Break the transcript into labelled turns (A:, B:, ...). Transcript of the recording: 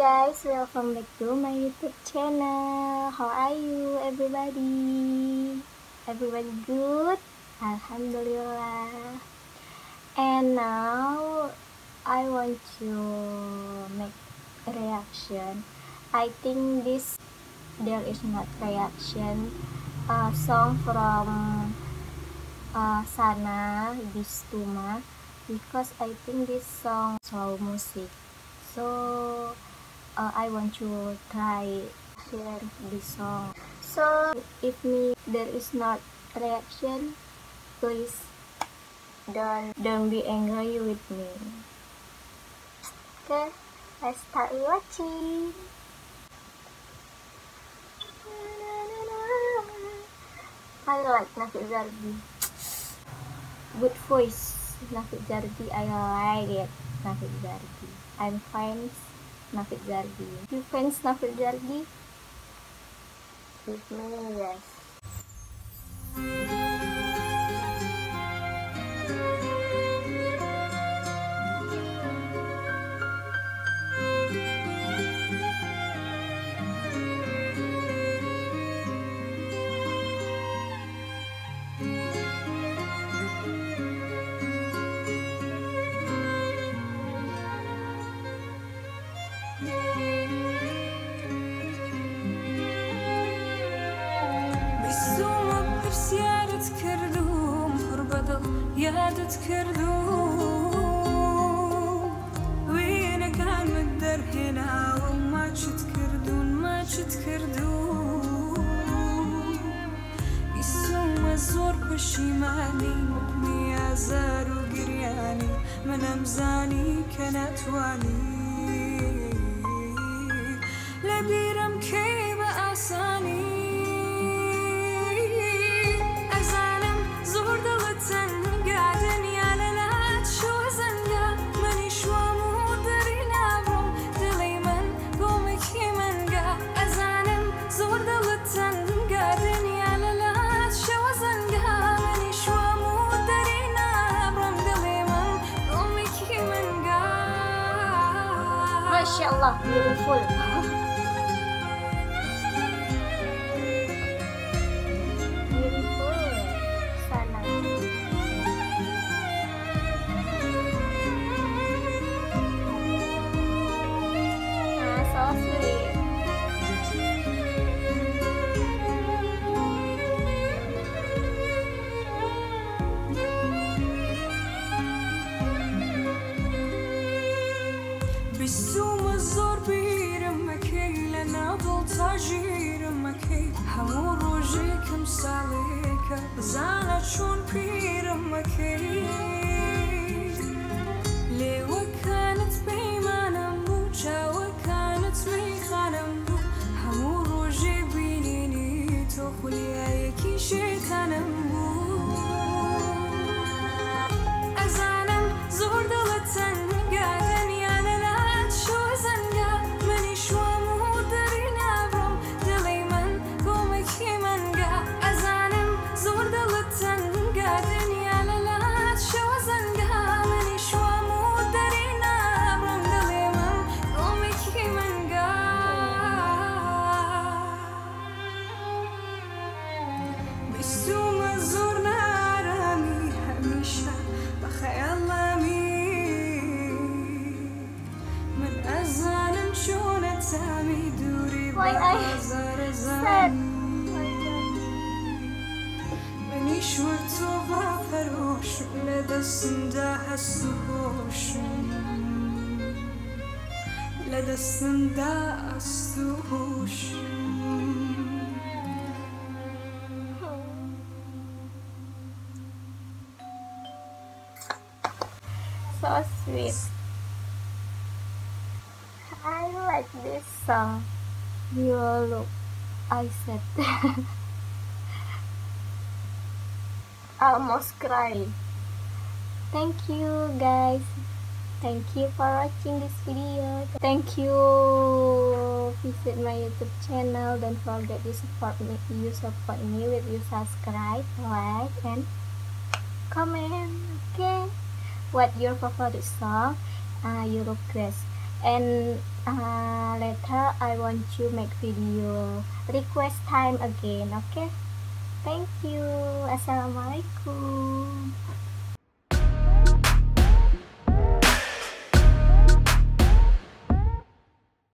A: Guys, welcome back to my YouTube channel. How are you everybody? Everybody good? Alhamdulillah. And now I want to make reaction. I think this there is not reaction song from Sana Bisstouma, because I think this song slow music. So I want to try hear this song. So if me there is not reaction, please don't be angry with me. Okay, let's start watching. I like Nafik Zardi. Good voice, Nafik Zardi. I like it, Nafik Zardi. I'm fans Nafik Zardi. You fans Nafik Zardi? With me, yes.
B: یادت کردوم وینەکانمت دەرهێناوم ماچت کردوون ماچت کردوون بیستومە زۆر پەشیمانی مقمی ئازار و گریانی منم زانی کە ناتوانی لەبیرم کەی بە ئاسانی ئەزانم زۆر دڵت تەنگە دنیا لەلات شۆ زەنگە منی شوام و دەری نابڕم دڵی من گۆمێکی منگە ئەزانم زۆر دڵت تەنگە دنیا لەلات شۆ زەنگە منی شوام و دەری نابڕم دڵی من گۆمێکی منگە.
A: Masya Allah, beautiful. Beautiful, Sana. Ah, so sweet.
B: بیستومە زۆر بیرم مەکەی لە ناو دڵ تا ژیرم مەکەی هەموو ڕۆژێکم ساڵێکە بزانە چۆن پیرم مەکەی لێوەکانت پەیمانم بوو چاوەکانت مەیخانم بوو هەموو ڕۆژێ بینینی تۆ خولیایەکی شێتانم بوو ئەزانم زۆر دڵت تەنگە دنیا لەلات شۆ زەنگە منی شوام و دەری نابڕم دڵی من گۆمێکی منگە ئەزانم زۆر دڵت تەنگە دنیا لەلات شۆ زەنگە منی شوام و دەری نابڕم دڵی من گۆمێکی منگە. بیستومە زۆر نارامی هەمیشە بە خەیاڵامی من ئەزانم چۆنە تامی دووری بە
A: Why I
B: ئازارە
A: sad?
B: زانی
A: My God.
B: منیش وەک تۆ بە پەرۆشم لە دەستمدا هەست و هۆشم لە دەستمدا ئەست و هۆشم.
A: So sweet. I like this song. You look, I said. Almost cry. Thank you guys. Thank you for watching this video. Thank you. Visit my YouTube channel. Don't forget you support me. You support me with you subscribe, like, and comment. Okay. What your favorite song? You request. And later I want to make video request time again. Okay, thank you. Assalamualaikum.